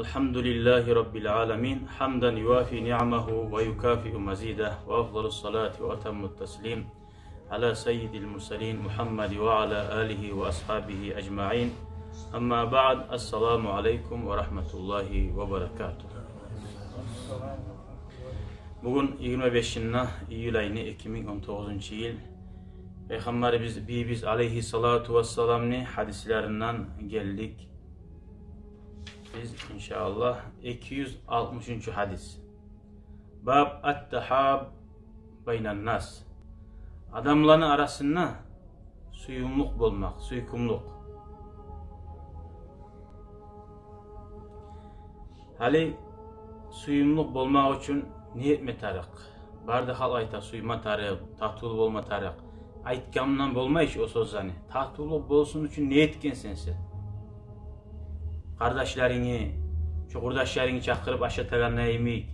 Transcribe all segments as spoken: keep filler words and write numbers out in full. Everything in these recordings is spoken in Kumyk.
الحمد لله رب العالمين، حمدا يوافي نعمه ويكافئ مزيده، وأفضل الصلاة وأتم التسليم على سيد المرسلين محمد وعلى آله وأصحابه أجمعين. أما بعد، السلام عليكم ورحمة الله وبركاته. Бугюн йигирма бешинде июль айны, эки минг он тогъузунчу йыл. Пайхаммарыбыз, бийибиз алейгьиссалату вассаламны гьадислеринден гелдик. Биз, иншааллагь, эки юз алтмышынчы гьадис. Баб ат-тахаб байнан-нас. Адамланы арасында сююмлюк болмакъ, сюйкюмлюк. Гьали сююмлюк болмакъ учун не этме тарыкъ? Бары да халкъ айта, сюйме тарыкъ, татывлу болма тарыкъ. Айтгъандан болмай чы о сёзлени. Татывлу болсун учун не этгенсен сен? Къардашларынгны, шо къурдашларынгны чакъырып ашатагъанда йимик,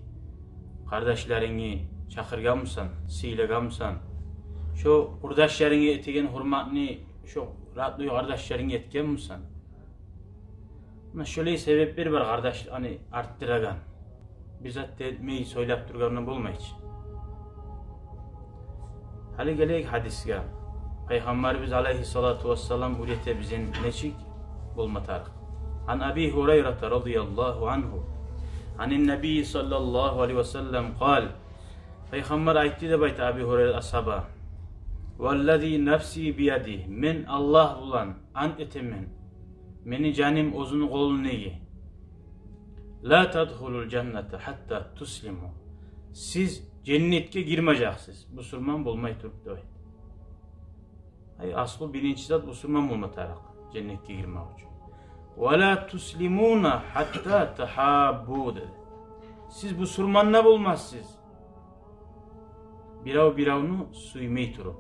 къардашларынгны чакъыргъанмысан, сыйлагъанмысан? Шо къурдашларынга этеген гьюрметни шо родной къардашларынга этгенмисен? Муна шолай себеплер бар, къардаш, аны артдырагъан. Бир зат да этмей, сёйлеп тургъандан болмай чы. Гьали гелейик гьадисге. Пайхаммарыбыз алейгьиссалату вассалам уьйрете бизин нечик болма тарыкъ. عن أبي هريرة رضي الله عنه عن النبي صلى الله عليه وسلم قال. Пайхаммар айтды деп айта Аби Гьурайра асгьаба: والذي نفسي بيده, мен Аллагь булан ант этемен, мени жаным оьзюню къолундагъы. لا تدخلوا الجنة حتى تسلموا. Сиз женнетге гирмежексиз бусурман болмай туруп, деп айтды. Ай, аслу, биринчи зат, бусурман болма тарыкъ женнетге гирмек учун. ولا تسلمون حتى تحابوا, деди. Сиз бусурман да болмассыз бирев биревню сюймей туруп.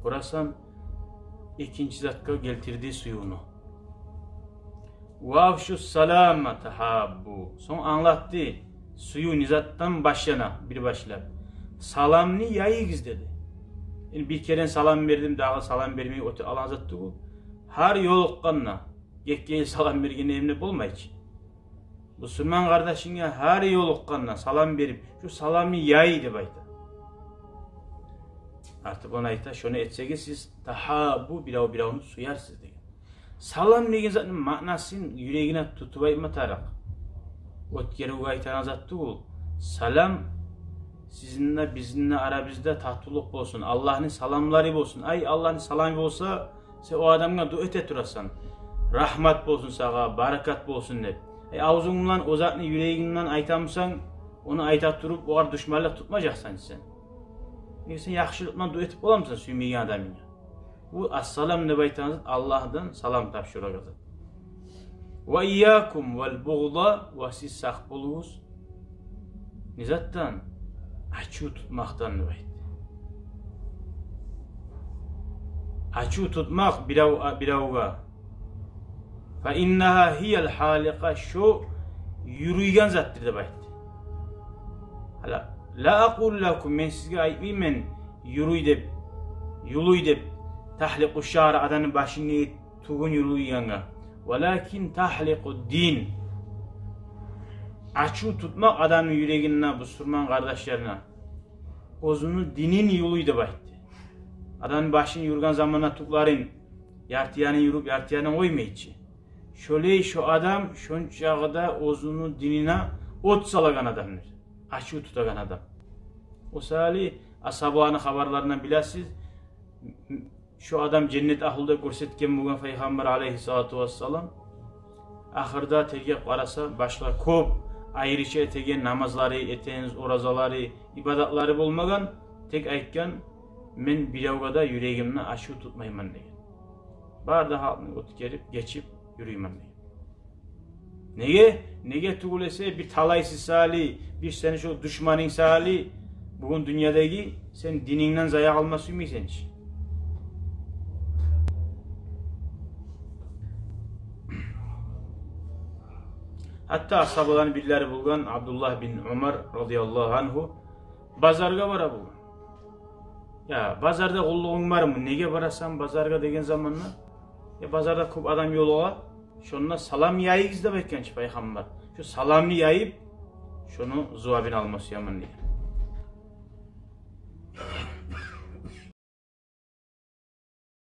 Къарасанг, экинчи затгъа гелтирди сюювню. وأفشوا السلام تحابوا. Сонг англатды, сююв не затдан башлана, бир башлап. Саламны яйыгъыз, деди. Энди бир керен салам бердим, дагъы салам бермей оьтюп алагъан зат тюгюл. Гьар ёлукъгъанда, гетген йыл салам берген эдим деп болмай чы. Бусурман къардашынга гьар ёлукъгъанда салам берип, шо саламны яй деп айта. Артыкъ ону айта, шону этсегиз сиз, تحابوا, бирев биревню сюерсиз деген. Салам деген затны маънасын юрегинге тутуп айтма тарыкъ. Оьтгерив айтагъан зат тюгюл. Салам сизин де, бизин де арабызда татывлукъ болсун, Аллагьны саламлары болсун. Ай, Аллагьны саламы болса, сен о адамгъа дуа эте турасан, рагьмат болсун сагъа, баракат болсун деп. Ай, авзунг булан о затны юрегинг булан айтамысан, ону айта туруп, огъар душманлыкъ тутмажакъсан сен. Неге, сен яхшылыкъ булан дуа этип боламысан сюймеген адамынга? Бу ассалам деп айтагъан зат Аллагьдан салам тапшурагъан зат. وإياكم والبغض, ва сиз сакъ болугъуз не затдан? Ачув тутмакъдан деп айтды. Ачув тутмакъ бирев, биревге. فإنها هي الحالقة, шо юлуйгъан затдыр деп айтды. Гьали, لا أقول لكم, мен сизге айтмайман юлуй деп, юлуй деп, تحلق الشعر, адамны башыны тюгюн юлуйгъангъа. ولكن تحلق الدين. Ачув тутмакъ адамны юрегинде бусурман къардашларына, оьзюню динин юлуй деп айтды. Адамны башын юлгъан заманда тюклерин, ярты янын юлуп, ярты янын къоймай чы. Шолай шо адам шончакъы да оьзюню динине от салагъан адамдыр. Ачув тутагъан адам. О саялы асгьабаланы хабарларындан билесиз, шо адам женнет агьлю деп гёрсетген болгъан Пайхаммар алейгьиссалату вассалам. Ахырда тергеп къараса, башгъа кёп айрыча этеген намазлары, этеген оразалары, ибадатлары болмагъан, тек айтгъан: «Мен биревге де юрегимде ачув тутмайман», — деген. Бары да халкъны оьтгерип, гечип юрюймен деген. Неге? Неге тюгюл эсе, бир талайсыз саялы, бир сени шо душманынг саялы бугюн дюньядагъы сен динингден зая къалма сюймейсен чи. Гьатта асгьабаланы бирлери болгъан Абдуллагь бин Умар радияллагьу ангьу базаргъа бара болгъан. «Я, базарда къуллугъунг бармы? Неге барасан базаргъа?» — деген заманда, «Я, базарда кёп адам ёлугъа, Шонда салам яйыгъыз деп айтгъан чы Пайхаммар. Шо саламны яйып, шону зувабын алма сюемен деген.